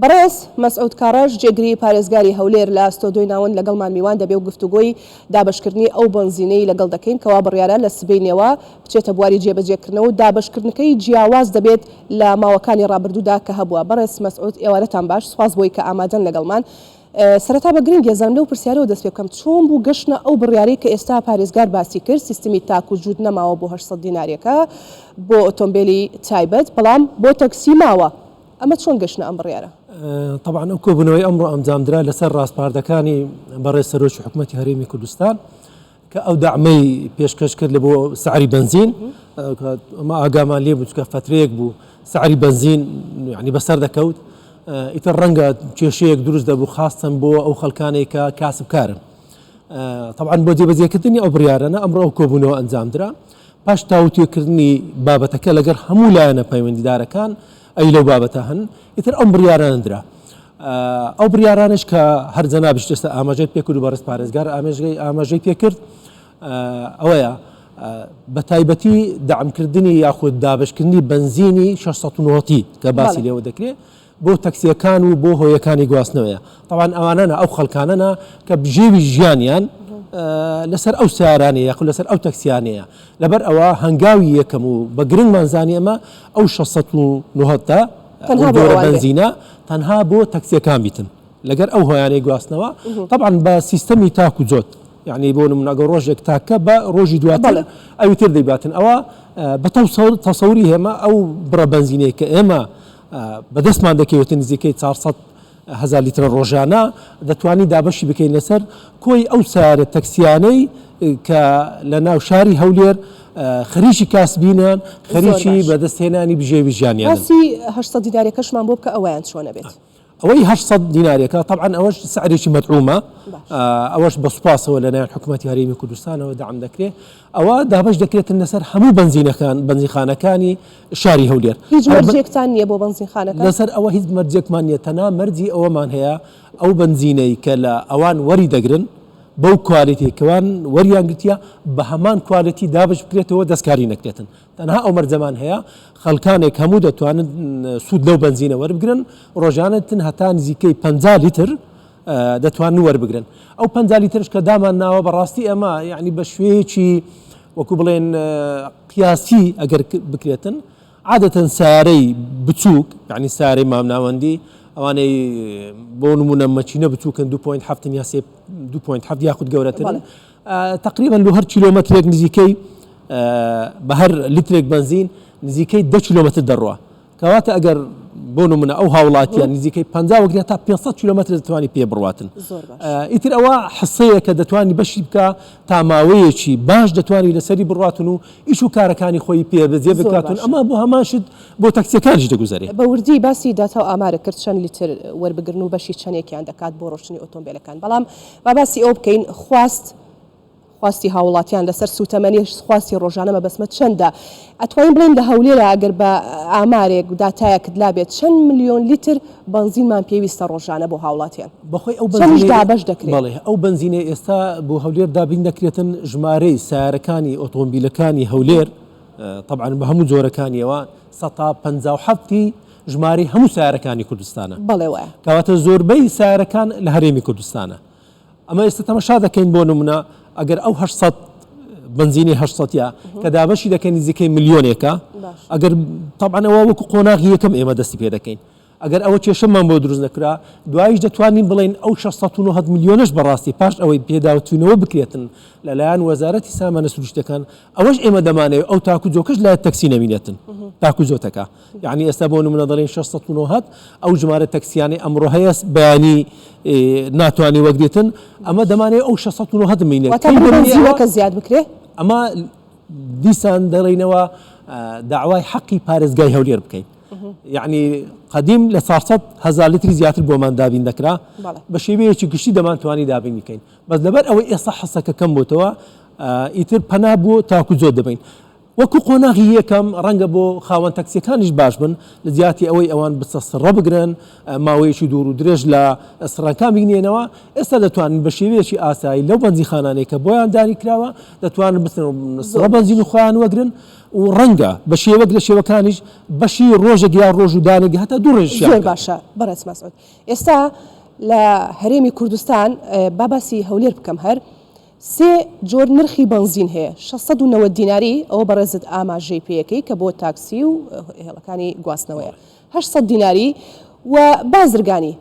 بەڕێز مەسعود کاڕەش جێگری پارێزگاری هەولێر لە ستۆدیۆی ناوەند لەگەڵمان میوان دەبێ و گفتوگۆی دابەشکردنی ئەو بەنزینەی لەگەڵ دەکەین کەوا بڕیارە لە سبەینێوە بچێتە بواری جێبەجێکردنەوە و دابەشکردنەکەی جیاواز دەبێت لە ماوەکانی ڕابردوودا کە هەبووە. بەڕێز مەسعود ئێوارەتان باش، سوپاس بۆی کە ئامادەن لەگەڵمان. سەرەتا بە گرنگی ئەزانم لەو پرسیارەوە دەست پێ بکەم، چۆن بوو گەشتنە ئەو بڕیارەی کە ئێستا پارێزگار باسی کرد، سیستمی تاک و جووت نەماوە بۆ 800 دیناریەکە بۆ ئۆتۆمبێلی تایبەت، بەڵام بۆ تەکسی ماوە، ئەمە چۆن گەشتنە ئەم بڕیارە؟ تەبعەن ئەو کۆبوونەوەی ئەمڕۆ ئەنجامدرا لەسەر ڕاسپاردەکانی بەڕێز سەرۆکی حکومەتی هەرێمی کوردستان کە ئەو دەعمەی پێشکەش کرد لە بۆ سعری بەنزین ئەمە ئاگامان لێ بوو چونکە فەترەیەک بوو سعری بەنزین یعنی بەسەر دەکەوت ئیتر ڕەنگە کێشەیەک دروست دەبوو خاستن بۆ ئەو خەڵکانێک کە کاسبکارن طبعا بۆ جێبەجێکردنی ئەو بڕیارانە ئەمڕۆ ئەو کۆبوونەوە ئەنجامدرا پاش تاوتوێکردنی بابەتەکە لەگەڵ هەموو لایەنە پەیوەندیدارەکان ئەی لەو بابەتە هەن ئیتر ئەم بڕیارانە درا. ئەو بڕیارانەش کە هەر جەنابیشت ئێستا ئاماژەت پێ کرد و بەڕێز پارێزگار ئاماژەی پێ کرد ئەوەیە بە تایبەتی دەعمکردنی یاخود دابشکردنی بەنزینی 690 کە باسی لێوە دەکرێت بۆ تەکسیەکان و بۆ هۆیەکانی گواستنەوەیە تەبعەن ئەوانەنە ئەو خەڵکانەنە کە بژێوی ژیانیان لەسەر ئەو سیارانەیە یاخود لەسەر ئەو تەکسیانەیە لەبەر ئەوە هەنگاوی یەکەم و بە گرنگمان زانی ئەمە ئەو 690 تەنها بۆ جۆرە ئەوان بێ. بەنزینە تەنها بۆ تەکسیەکان بیتن لەگەر ئەو هۆیانەی گواستنەوە تەبعەن بە سیستەمی تاک و جۆت یعنی بۆ نمونە ئەگەر ڕۆژێک تاکە بە ڕۆژی دواتر بەڵێ. ئەوی تر دەیباتن ئەوە بە تەسەوری ئێمە ئەو بڕە بەنزینەی کە ئێمە بەدەستمان دەکەوێتە نزیکەی 400 هەزار لیترە ڕۆژانە دەتوانین دابەشی بکەین لەسەر کۆی ئەو سەیارە تەکسیانەی کە لە ناو شاری هەولێر خەریکی کاسبینن خەریکی بەدەستهێنانی بژێوی ژیانیانن. باسی 800 دیناریەکەشمان بۆ بکە ئەوەیان چۆن ئەبێت؟ ئەوەی 800 دینارێکە تەبعەن ئەوەش سعرێکی مەدعومە ئەوەش بە سوپاسەوە لەلایەن حکوومەتی هەرێمی کوردستانەوە دەعم دەکرێت ئەوە دابەش دەکرێتن لەسەر هەموو بەنزینەکان بەنزینخانەکانی شاری هەولێر. هیچ مەرجێکتان نییە بۆ بەنزینخانەکان؟ لەسەر ئەوە هیچ مەرجێکمان نییە تەنها مەرجی ئەوەمان هەیە ئەو بەنزینەی کە لە ئەوان وەری دەگرن بەو کوالێتی کەوان وەریان گرتیە بە هەمان کوالێتی دابش بکرێتەوە دەستکاری نەکرێتن تەنها ئەو مەرجەمان هەیە خەڵکانێک هەموو دەتوانن سوود لەو بەنزینە وەربگرن ڕۆژانە تن هەتا نزیکەی 50 لیتر دەتوانن وەربگرن ئەو 50 لیترش کە دامان ناوە بەڕاستی ئەمە یعنی بە شوێیەکی وەکو بڵێن قیاسی ئەگەر بکرێتن عادەتەن سارەی بچووک یعنی سارەی مامناوەندی ئەوانەی بۆ نمونە مەچینە بچووکن 2.7 یا 2.7 یاخود گەورەترن تقریبا لۆ هەر کیلۆمەترێک نزیکەی بە هەر لیترێک بەنزین نزیکەی دە کیلۆمەتر دەڕوا کەواتە ئەگەر بۆ نمونە ئەو هاوڵاتیان نزیکەی 50 وەگرێت تا 500 کیلۆمەتر دەتوانانی پێ بڕاتن ئیتر ئەوە حسەیە کە دەتوانانی بەشی بکە تا ماوەیەکی باش دەتوانانی لەسەری بڕاتن و ئیش و کارەکانی خۆی پێ بەجێ بکاتن ئەمە بۆ هەمان شت بۆ تەکسیەکانیش دەگوزەرێ. بە وردی باسی داتا و ئامارت کرد چەند لیتر وەربگرن و بەشی چەندێکیان دەکات بۆ ڕۆشتنی ئۆتۆمبێلەکان بەڵام با باسی ئەوە بکەین خواست خواستی هاوڵاتیان لەسەر سوتەمەنی خواستی ڕۆژانە مەبەستمە چەندە؟ ئەتوانین بڵێین لە هەولێرا ئەگەر بە ئامارێک داتایەکت لابێت چەند ملیۆن لیتر بەنزینمان پێویستە ڕۆژانە بۆ هاوڵاتیان؟ بەخۆی ئەو چەندیش بەنزینەی دابەش دەکرێت؟ بەڵێ ئەو بەنزینەی ئێستا بۆ هەولێر دابین دەکرێتن ژمارەی سەیارەکانی ئۆتۆمبیلەکانی هەولێر تەبعەن بە هەموو جۆرەکانیەوە سەتا 57 ی ژمارەی هەموو سەیارەکانی کوردستانە بەڵێ وایە. کەواتە زۆربەی سەیارەکان لە هەرێمی کوردستانە ئەمە ئێستا تەمەشا دەکەین بۆ نمونە ئەگەر ئەو 800 بنزینی 800 یا کە دابەشی دەکەین نزیکەی ملیۆنێکە ئەگەر تەبعەن ئەوە وەکو قۆناغی یەکەم ئێمە دەستی پێ دەکەین ئەگەر ئەوە کێشەمان بۆ دروست نەکرا دوایش دەتوانین بڵێن ئەو 690 ملیۆنەش بەڕاستی پاش ئەوەی پێداوچوونەوە بکرێتن لەلایەن وەزارەتی سامانە سروشتەکان ئەوەش ئێمە دەمانەوێت ئەو تاکو جۆکەش لای تەکسی نەمینێتن تاکو جۆتەکە یەعنی ئێستا بۆ نمونە دەڵێن 690 ئەو ژمارە تەکسیانەی ئەمڕۆ هەیە بەیانی ناتوانانی وەگرێتن ئەمە دەمانەوێت ئەو 690 بمینێت واتە بڕی بەنزینەکە زیاد بکرێ؟ ئەمە دیسان دەڵێینەوە داوای حەقی پارێزگای هەولێر بکەین یعنی قدیم لە 400 هزار لیتری زیاتر بۆمان دابین دەکرا بە شێوەیەکی گشتی دەمانتوانی دابین بکەین بەس لەبەر ئەوەی ئێستا حسەکە کەم بۆتەوە ئیتر پەنا بۆ تاکو جۆ دەبین. وەکو قۆناغی یەکەم ڕەنگە بۆ خاوەن تەکسیەکانیش باش بن لە جیاتی ئەوەی ئەوان بچە سڕە بگرن ماوەیەکی دوور و درێژ لە سڕەکان بینێنەوە ئێستا دەتوانن بە شێوەیەکی ئاسایی لەو بەنزیخانانەی کە بۆیان داری کراوە دەتوانن بچن سڕە بەنزین و خۆیان وەگرن و ڕەنگە بە شێوەک لە شێوەکانیش بەشی ڕۆژێک یا ڕۆژ و دانێک هەتا دوو ڕێژیان زۆر باشە بەڕێز مەسعود ئێستا لە هەرێمی کوردستان با باسی هەولێر بکەم هەر سێ جۆر نرخی بەنزین هەیە، 690 دیناری، ئەوە بەڕێزت ئاماژەی پێیەکەی کە بۆ تاکسی و هێڵەکانی گواستنەوەیە، 800 دیناری، و بازرگانی.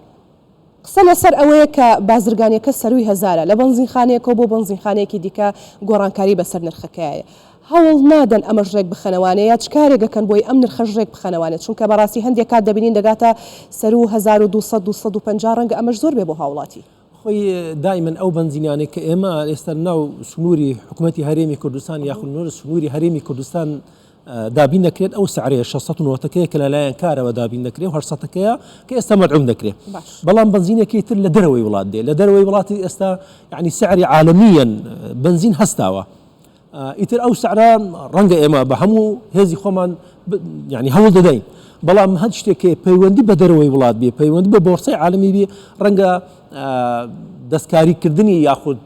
قسە لەسەر ئەوەیە کە بازرگانیەکە سەرووی هەزارە، لە بەنزینخانەیەکەوە بۆ بەنزینخانەیەکی دیکە گۆڕانکاری بەسەر نرخەکەیایە. هەوڵ نادەن ئەمەش رێک بخەنەوانێ یا چ کارێک ئەکەن بۆی ئەم نرخەش رێک بخەنەوانێ؟ چونکە بەڕاستی هەندێک کات دەبینین دەگاتە سەروو 1200، 250 رەنگە ئەمەش زۆر بێ بۆ هاوڵاتی. خۆی دایمەن ئەو بەنزینانەی کە ئێمە ئێستا ناو سنووری حکوومەتی هەرێمی کوردستان یاخود نۆر سنووری هەرێمی کوردستان دابین دەکرێت ئەو سعرەیە 690ەکەیە کە لەلایەن کارەوە دابین دەکرێت و 800ەکەیە کە ئێستا مەدعوم دەکرێت بەڵام بەنزینەکەی تر لە دەرەوەی وڵات دێ لە دەرەوەی وڵاتی ئێستا یعنی سعری عالمیەن بەنزین هەستاوە ئیتر ئەو سعرە ڕەنگە ئێمە بە هەموو هێزی خۆمان یعنی هەوڵ دەدەین بەڵام هەر شتێک پەیوەندی بە دەرەوەی وڵات بێ پەیوەندی بە بۆرسەی عالمی بێ ڕەنگە دەستکاریکردنی یاخود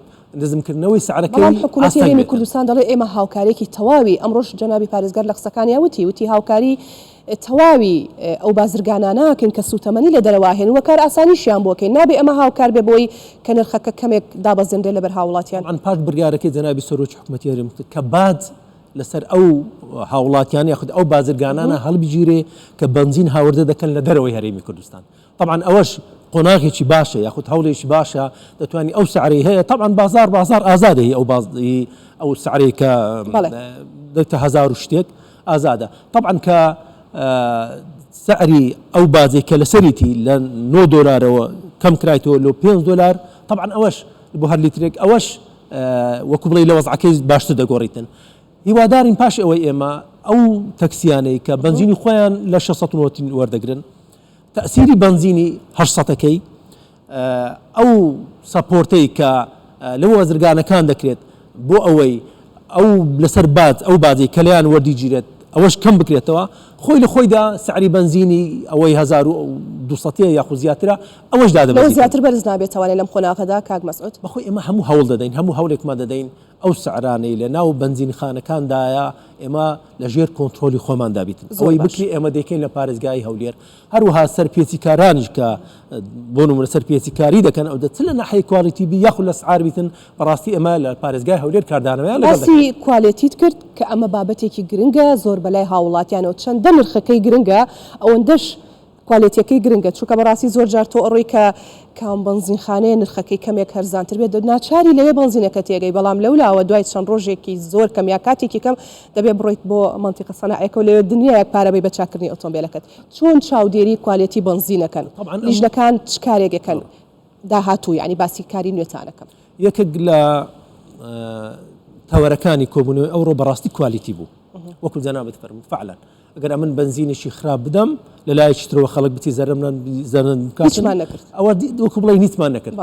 نزمکردنەوەی سعرەکەی بەڵام حکوومەتی هەرێمی کوردستان دەڵێ ئێمە هاوکارێکی تەواوی ئەمڕۆش جەنابی پارێزگار لە قسەکانیا وتی وتی هاوکاری تەواوی ئەو بازرگانانە ئەکەین کە سووتەمەنی لە دەرەوە ئەهێنن و کارئاسانیشیان بۆ ئەکەین، نابێ ئەمە هاوکار بێ بۆی کە نرخەکە کەمێک دابەزێنرێ لەبەر هاووڵاتیان. تەبعەن پاش بڕیارەکەی جەنابی سەرۆکی حکومەتی هەرێم کە باج لەسەر ئەو هاووڵاتیانە یاخود ئەو بازرگانانە هەڵبگیرێ کە بەنزین هاوردە دەکەن لە دەرەوەی هەرێمی کوردستان تەبعەن ئەوەش قۆناغێکی باشە یاخود هەوڵێکی باشە دەتوانی ئەو سعرەی هەیە تەبعەن بازار بازار ئازادە هی ئەو باز ئەو سعرەی کە دەتە هەزار و شتێک ئازادە تەبعەن کە سعری ئەو باجەی کە لەسەریتی لە 9 دۆلارەوە کەم کرایتەوە لۆ 5 دۆلار تەبعەن ئەوەش بۆ هەر لیترێک ئەوەش وەکو بڵێ لە وەزعەکەی باشتر دەگۆڕیتن هیوادارین پاش ئەوەی ئێمە ئەو تەکسیانەی کە بەنزینی خۆیان لە 690 وەردەگرن تەئسیری بەنزینی هەشت سەتەکەی ئەو سەپۆرتەی کە لە وازرگانەکان دەکرێت بۆ ئەوەی ئەو لەسەر باج ئەو باجەی کە لێیان وەردیگیرێت ئەوەش کەم بکرێتەوە خۆی لە خۆیدا سعری بەنزینی ئەوەی 1200 یاخود زیاترە ئەوەش دادەبەزێت. لەوە زیاتر بەرز نابێتەوە لەم قۆناغەدا کاک مەسعود؟ بەخۆی ئێمە هەموو هەوڵ دەدەین هەموو هەوڵێکمان دەدەین ئەو سعرانەی لە ناو بەنزینخانەکاندایە ئێمە لە ژێر کۆنترۆلی خۆماندا بیتن ئەوەی بکری ئێمە دەیکەین لە پارێزگای هەولێر هەروەها سەرپێچیکارانیش کە بۆ نمونە سەرپێچیکاری دەکەن ئەو چ لە ناحیەی quality بی یاخود لە سعر بیتن بەڕاستی ئێمە لە پارێزگای هەولێر کاردانەوەیان لەگەڵ دەکەین. باسی quality ت کرد کە ئەمە بابەتێکی گرنگە زۆر بەلای هاووڵاتیانەوە چەندە نرخەکەی گرنگە ئەوەندەش کوالێتیەکەی گرنگە چونکە بەڕاستی زۆر جار تۆ ئەڕۆی کە کام بەنزینخانەیە نرخەکەی کەمێک هەرزانتر بێت ناچاری لەوێ بەنزینەکە تێگەی بەڵام لەولاوە دوای چەند ڕۆژێکی زۆر کەم یا کاتێکی کەم دەبێ بڕۆیت بۆ مەنتیقە سەناعیەکە و لەوێ دنیایەک پارە بەی بە چاککردنی ئۆتۆمبێلەکەت چۆن چاودێری کوالێتی بەنزین ئەکەن لیژنەکان چ کارێک ئەکەن داهاتوو یانی باسی کاری نوێتان ئەکەم. یەکێک لە تەوەرەکانی کۆبوونەوەی ئەوڕۆ بەڕاستی quality بوو وەکو جەنابت فەرموو فعلەن ئەگەر ئەمن بەنزینێکی خراپ بدەم لە لایەکی ترەوە خەڵک بچی زەرەرمەند زەرەرمەند بکات هیچمان نەکرد ئەوە وەکو بڵێ هیچمان نەکرد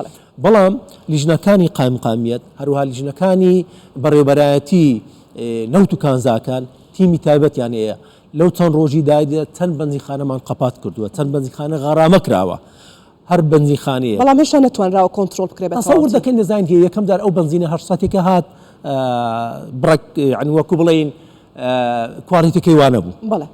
بەڵام لیژنەکانی قایمقامیەت هەروەها لیژنەکانی بەڕێوبەرایەتی نەوت و کانزاکان تیمی تایبەتیان هەیە لەو چەند ڕۆژی دایدە چەند بەنزینخانەمان قەپات کردووە چەند بەنزینخانە غەرامە کراوە هەر بەنزینخانەیەک. بەڵام هێشتا نەتوانراوە کۆنترۆڵ بکرێت بە تەواوەتی. تەسەور دەکەین دەزانین کە یەکەم جار ئەو بەنزینە هەشت سەتێکە هات بڕێک یانی وەکو بڵێین کواڵیتەکەی وا نەبوو. بەڵێ.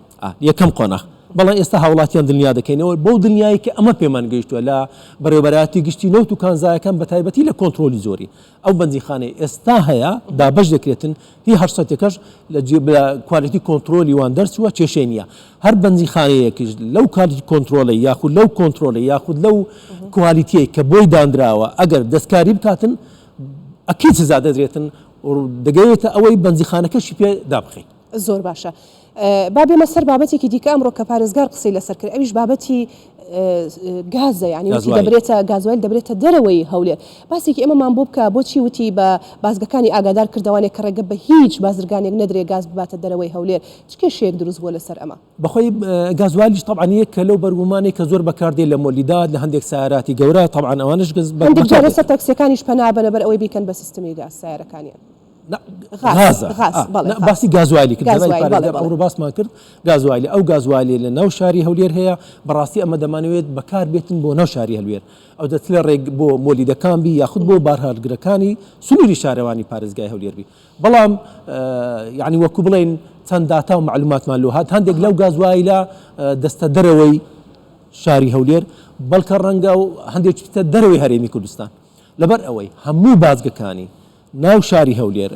یەکەم قۆناغ. بەڵام ئێستا هاوڵاتیان دڵنیا دەکەینەوە بەو دڵنیایی کە ئەمە پێمان گەیشتووە لە بەڕێوەبەرایەتی گشتی نەوت و کانزایەکان بە تایبەتی لە کۆنترۆلی زۆری ئەو بەنزینخانەی ئێستا هەیە دابەش دەکرێتن هی هەشت سەتەکەش لە quality control ی وان دەرچووە کێشەی نییە هەر بەنزینخانەیەکیش لەو quality control ەی یاخود لەو کۆنترۆلی یاخود لەو quality یەی کە بۆی دانراوە ئەگەر دەستکاری بکاتن ئەکید سزا دەدرێتن و دەگەیێتە ئەوەی بەنزینخانەکەشی پێ دابخەین. زۆر باشە با بێمە سەر بابەتێکی دیکە ئەمڕۆ کە پارێزگار قسەی لەسەر کرد ئەویش بابەتی گازە یانی وتی دەبرێتە گازوایل دەبرێتە دەرەوەی هەولێر باسێکی ئێمەمان بۆ بکە بۆچی وتی بە بازگەکانی ئاگادار کردەوانێک کە ڕێگە بە هیچ بازرگانێک نەدرێ گاز بباتە دەرەوەی هەولێر چ کێشەیەک دروست بووە لەسەر ئەمە؟ بەخۆی گازوایلیش تەبعەن یەکە لەو بەرگومانەی کە زۆر بەکاردێ لە مۆلیدات لە هەندێک سەیاراتی گەورە تەبعەن ئەوانەش هەندێک جار لەسەر تەکسیەکانیش پەنا بەنە بەر ئەوەی بیکەن بە سیستمی گاز سەیارەکانیان. غازە باسی گازوایلی کرد ئەوڕۆ باسمان کرد گازوایلی ئەو گازوایلی لە ناو شاری هەولێر هەیە بەڕاستی ئەمە دەمانەوێت بەکار بێتن بۆ ناو شاری هەولێر ئەو دەچ لە ڕێک بۆ مۆلیدەکان بی یاخود بۆ بارهەڵگرەکانی سنووری شارەوانی پارێزگای هەولێر بی بەڵام یعنی وەکو بڵێن چەند داتا و معلوماتمان لۆ هات هەندێک لەو گازوایلە دەستە دەرەوەی شاری هەولێر بەڵکە ڕەنگە و هەندێک دەرەوەی هەرێمی کوردستان لەبەر ئەوەی هەموو بازگەکانی ناو شاری هەولێر،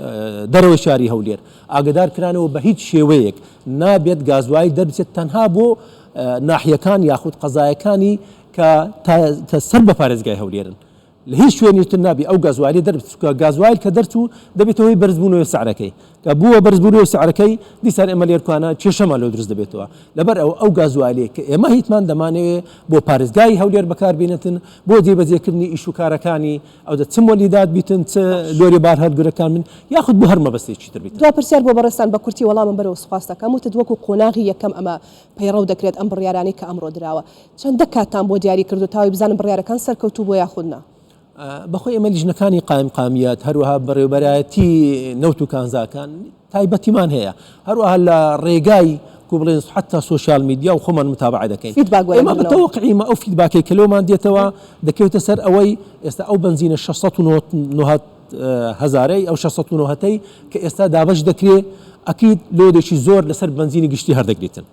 دەرەوەی شاری هەولێر ئاگەدار کرانەوە بە هیچ شێوەیەک نابێت گازوایل دەربچێت تەنها بۆ ناحیەکان یاخود قەزایەکانی کە کە سەر بە پارێزگای هەولێرن لە هیچ شوێنی تر نابی ئەو گازوایلە دەربچێت چونکە گازوایل کە دەرچوو دەبێتە هۆی بەرزبوونەوەی سعرەکەی کە بووە بەرزبوونەوەی سعرەکەی دیسان ئێمە لێرکانە کێشەمان لۆ دروست دەبێتەوە لەبەر ئەو ئەو گازوایلەی کە ئێمە هیتمان دەمانەوێ بۆ پارێزگای هەولێر بەکاربێنێتن بۆ جێبەجێکردنی ئیش و کارەکانی ئەوجا چ مۆلیدات بیتن چ لۆری بارهەڵگرەکان بن یاخود بۆ هەر مەبەستێکی تر بیتن. دوا پرسیار بۆ بەڕێزتان بە کورتی وەڵامم بەرەوە سوپاست دەکەم وتت وەکو قۆناغی یەکەم ئەمە پەیڕەو دەکرێت ئەم بڕیارانەی کە ئەمڕۆ دراوە چەندە کاتتان بۆ دیاری کردووە تاوەی بزانن بڕیارەکان سەرکەوتوو بووە یاخود نا؟ بەخۆی ئێمە لیژنەکانی قایمقامیەت هەروەها بەڕێوبەرایەتی نەوت و کانزاکان تایبەتیمان هەیە هەروەها لە ڕێگای کو بڵێن حتا social media و خۆمان متابعە دەکەین feedback ئێمە بە تەوەقعیمە ئەو feedback ەی کە لۆمان دێتەوە دەکەوێتە سەر ئەوەی ئێستا ئەو بەنزینە 690 هەزارەی ئەو 690ەی کە ئێستا دابەش دەکرێ ئەکید load ێکی زۆر لەسەر بەنزینی گشتی هەردەگریتن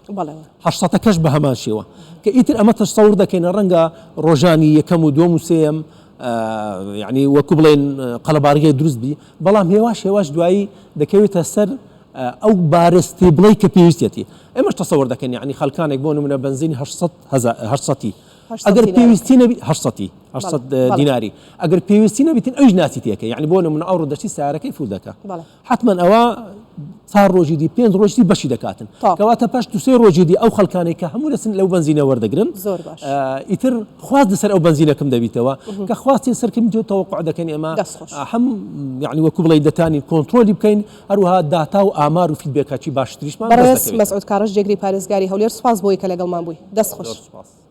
هەشتسەتەکەش بە هەمان شێوە کە ئیتر ئەمە تەسەور دەکەین ڕەنگە ڕۆژانی یەکەم و دووەم و سێیەم یعنی وەکو بڵێن قەلەبارگەی دروست بی بەڵام هێواش هێواش دوایی دەکەوێتە سەر ئەو بارە stable ەی کە پێویستیەتی ئێمەش تەسەور دەکەین یعنی خەڵکانێک بۆ نمونە بەنزین 800 800 ئەگەر پێویستی نەبی 800 800 دیناری ئەگەر پێویستی نەبیتن ئەویش ناچیتێکە یعنی بۆ نمونە ئەوڕۆ دەچی سیارەکەی full دەکا حەتمەن ئەوە چار ڕۆژی دی پێنج ڕۆژی دی بەشی دەکاتن کەواتە پاش دو سێ ڕۆژی دی ئەو خەڵکانەی کە هەموو دەچن لەو بەنزینە وەردەگرن زۆر باش ئیتر خواست لەسەر ئەو بەنزینەکەم دەبیتەوە کە خواستی سەرکەم تۆ تەوەقع دەکەین ئێمە هەم یعنی وەکو بڵێ دەتانین کۆنترۆلی بکەین هەروەها داتا و ئامار و feedback ێکی باشتریشمان بەڕێز مەسعود کاڕەش جێگری پارێزگاری هەولێر سوپاس بۆی کە لەگەڵمان بووی دەست خۆش. سوپاس.